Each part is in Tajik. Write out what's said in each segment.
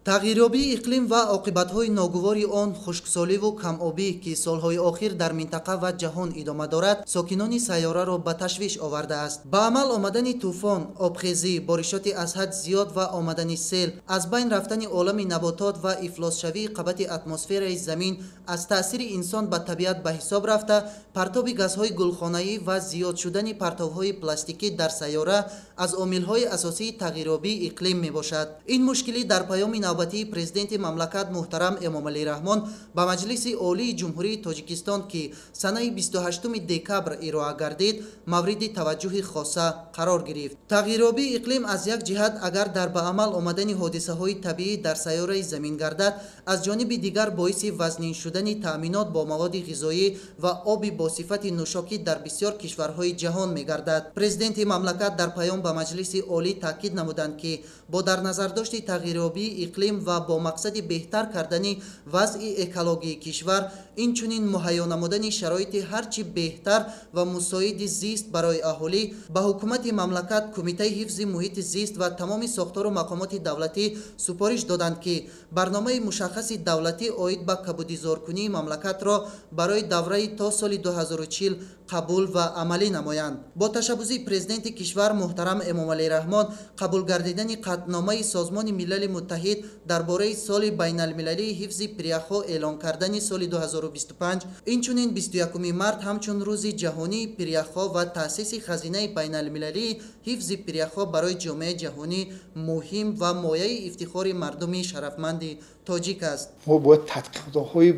Тағйирёбии иқлим ва оқибатҳои ногувори он, хушксоливу камобӣ, ки солҳои охир дар минтақа ва ҷаҳон идома дорад, сокинони сайёраро ба ташвиш овардааст. Ба амал омадани тӯфон, обхезӣ, боришоти аз ҳад зиёд ва омадани сел, аз байн рафтани олами наботот ва ифлосшавии қабати атмосфераи замин аз таъсири инсон ба табиат ба ҳисоб рафта, партоби газҳои гулхонаӣ ва зиёд шудани партовҳои пластикӣ дар сайёра аз омилҳои асосии тағйирёбии иқлим мебошад. Ин мушкилӣ дар паёми навбатии президенти мамлакат муҳтарам Эмомалӣ Раҳмон ба Маҷлиси Олии Ҷумҳурии Тоҷикистон, ки санаи 28 декабр ироа гардид, мавриди таваҷҷӯҳи хоса қарор гирифт. Тағйирёбии иқлим аз як ҷиҳат агар дар ба амал омадани ҳодисаҳои табиӣ дар сайёраи замин гардад, аз ҷониби дигар боиси вазнин шудани таъминот бо маводи ғизоӣ ва оби бо сифати нӯшокӣ дар бисёр кишварҳои ҷаҳон мегардад. Президенти мамлакат дар паём ба Маҷлиси Олӣ таъкид намуданд, ки бо дар назардошти тағйирёбии иқлим ва бо мақсади беҳтар кардани вазъи экологии кишвар, инчунин муҳайё намудани шароити ҳарчи беҳтар ва мусоиди зист барои аҳолӣ, ба ҳукумати мамлакат, Кумитаи ҳифзи муҳити зист ва тамоми сохтору мақомоти давлатӣ супориш доданд, ки барномаи мушаххаси давлатӣ оид ба кабудизоркунии мамлакатро барои давраи то соли 2040 қабул ва амалӣ намоянд. Бо ташаббуси президенти кишвар муҳтарам Эмомалӣ Раҳмон қабул гардидани қатъномаи Созмони Милали Муттаҳид дар бораи соли байналмилалии ҳифзи пиряхҳо эълон кардани соли 2025, инчунин 21 март ҳамчун рӯзи ҷаҳонии пиряхҳо ва таъсиси хазинаи байналмилалии ҳифзи пиряхҳо барои ҷомеаи ҷаҳонӣ муҳим ва мояи ифтихори мардуми шарафманди тоҷик аст. Мо бояд тадқиқотҳои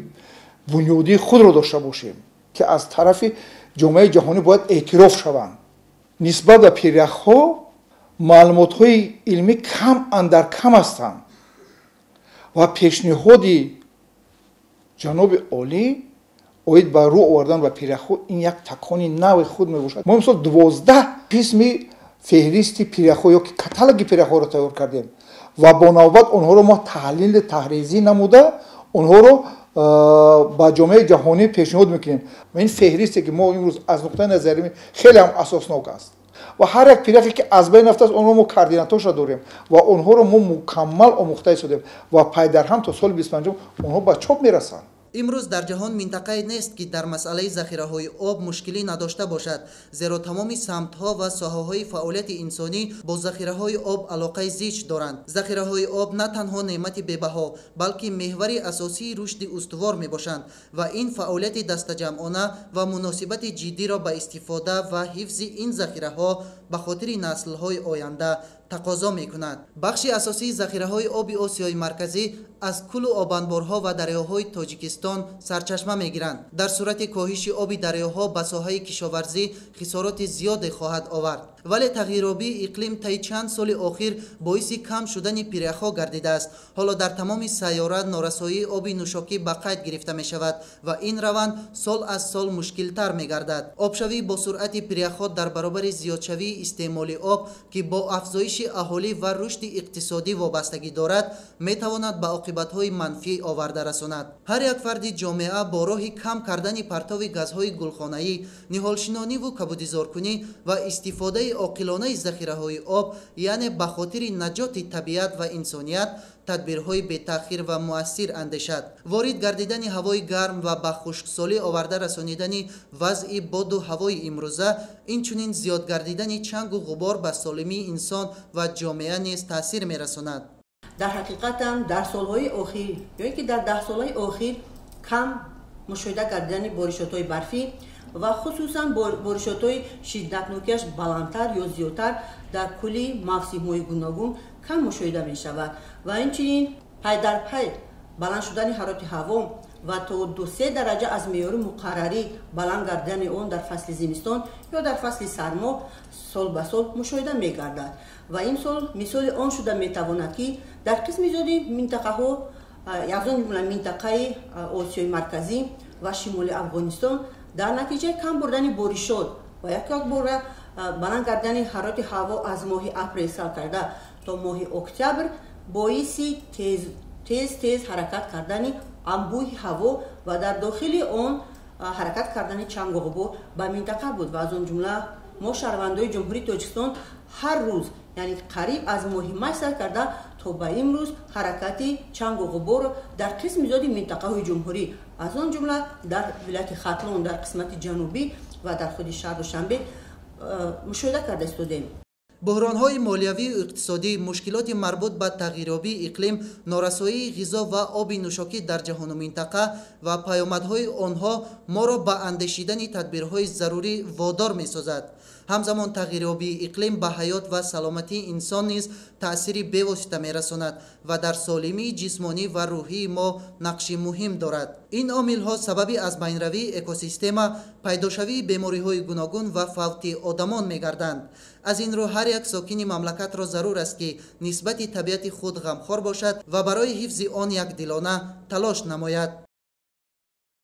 бунёдии худро дошта бошем, ки аз тарафи ҷомеаи ҷаҳонӣ бояд эътироф шаванд. Нисбат ба пиряхҳо маълумотҳои илмӣ кам андар кам ҳастанд ва пешниҳоди ҷаноби олӣ оид ба рӯ овардан ба пиряхҳо ин як такони нави худ мебошад. Мо имсол 12 қисми феҳристи пиряхҳо ё ки каталоги пиряхҳоро тайёр кардем ва бо навбат онҳоро мо таҳлили таҳризӣ намуда онҳоро ба ҷомеаи ҷаҳонӣ пешниҳод мекунем. Ва ин феҳристе ки мо имрӯз аз нуқтаи назари хеле ҳам асоснок аст ва ҳар як пиряхе ки аз байн рафтааст, онҳоро мо координатошро дорем ва онҳоро мо мукаммал омӯхта истодем ва пайдарҳам то соли 25 онҳо ба чоп мерасанд. Имрӯз дар ҷаҳон минтақае нест, ки дар масъалаи захираҳои об мушкилӣ надошта бошад, зеро тамоми самтҳо ва соҳаҳои фаъолияти инсонӣ бо захираҳои об алоқаи зич доранд. Захираҳои об на танҳо неъмати бебаҳо, балки меҳвари асосии рушди устувор мебошанд ва ин фаъолияти дастаҷамъона ва муносибати ҷиддиро ба истифода ва ҳифзи ин захираҳо ба хотири наслҳои оянда тақозо мекунад. Бахши асосии захираҳои оби Осиёи Марказӣ аз кӯлу обанборҳо ва дарёҳои Тоҷикистон сарчашма мегиранд. Дар сурати коҳиши оби дарёҳо ба соҳаи кишоварзӣ хисороти зиёде хоҳад овард. Вале тағйирёбии иқлим таи чанд соли охир боиси кам шудани пиряхҳо гардидааст. Ҳоло дар тамоми сайёра норасоии оби нӯшокӣ ба қайд гирифта мешавад ва ин раванд сол аз сол мушкилтар мегардад. Обшавӣ бо суръати пиряхҳо дар баробари зиёдшавии истеъмоли об, ки бо афзоиши аҳолӣ ва рушди иқтисодӣ вобастагӣ дорад, метавонад ба оқибатҳои манфӣ оварда расонад. Ҳар як фарди ҷомеа бо роҳи кам кардани партови газҳои гулхонаӣ, ниҳолшинониву кабудизоркунӣ ва истифодаи оқилонаи захираҳои об, яъне ба хотири наҷоти табиат ва инсоният, тадбирҳои бетаъхир ва муассир андешад. Ворид гардидани ҳавои гарм ва ба хушксолӣ оварда расонидани вазъи боду ҳавои имрӯза, инчунин зиёд гардидани чангу ғубор ба солимии инсон ва ҷомеа низ таъсир мерасонад. Дар ҳақиқатан дар солҳои охир ё ин ки дар даҳсолаи охир кам мушоҳида гардидани боришотҳои барфӣ ва хусусан боришотҳои шиддатнокиаш баландтар ё зиёдтар дар кулли мавсимҳои гуногун кам мушоҳида мешавад ва инчунин пай дар пай баланд шудани ҳарорати ҳаво ва то 2-3 дараҷа аз меъёри муқаррарӣ баланд гардидани он дар фасли зимистон ё дар фасли сармо сол ба сол мушоҳида мегардад. Ва имсол мисоли он шуда метавонад, ки дар қисми зиёди минтақаҳо, аз он ҷумла минтақаи Осиёи Марказӣ ва шимоли Афғонистон, дар натиҷаи кам бурдани боришот ва якбора баланд гардидани ҳарорати ҳаво аз моҳи апрел сар карда то моҳи октябр боиси тез тез ҳаракат кардани анбӯҳи ҳаво ва дар дохили он ҳаракат кардани чангу ғубор ба минтақа буд ва аз он ҷумла мо шаҳрвандои Ҷумҳурии Тоҷикистон ҳар рӯз, яъне қариб аз моҳи май сар карда То ба имрӯз ҳаракати чангу ғуборро дар қисми зиёди минтақаҳои ҷумҳурӣ, аз он ҷумла дар вилояти Хатлон, дар қисмати ҷанубӣ ва дар худи шаҳр Душанбе мушоҳида карда истодем. Буҳронҳои молиявию иқтисодӣ, мушкилоти марбут ба тағйирёбии иқлим, норасоии ғизо ва оби нӯшокӣ дар ҷаҳону минтақа ва паёмадҳои онҳо моро ба андешидани тадбирҳои зарурӣ водор месозад. Ҳамзамон тағйирёбии иқлим ба ҳаёт ва саломатии инсон низ таъсири бевосита мерасонад ва дар солимии ҷисмонӣ ва рӯҳии мо нақши муҳим дорад. Ин омилҳо сабаби аз байнравии экосистема, пайдошавии бемориҳои гуногун ва фавти одамон мегарданд. Аз ин рӯ ҳар як сокини мамлакатро зарур аст, ки нисбати табиати худ ғамхор бошад ва барои ҳифзи он якдилона талош намояд.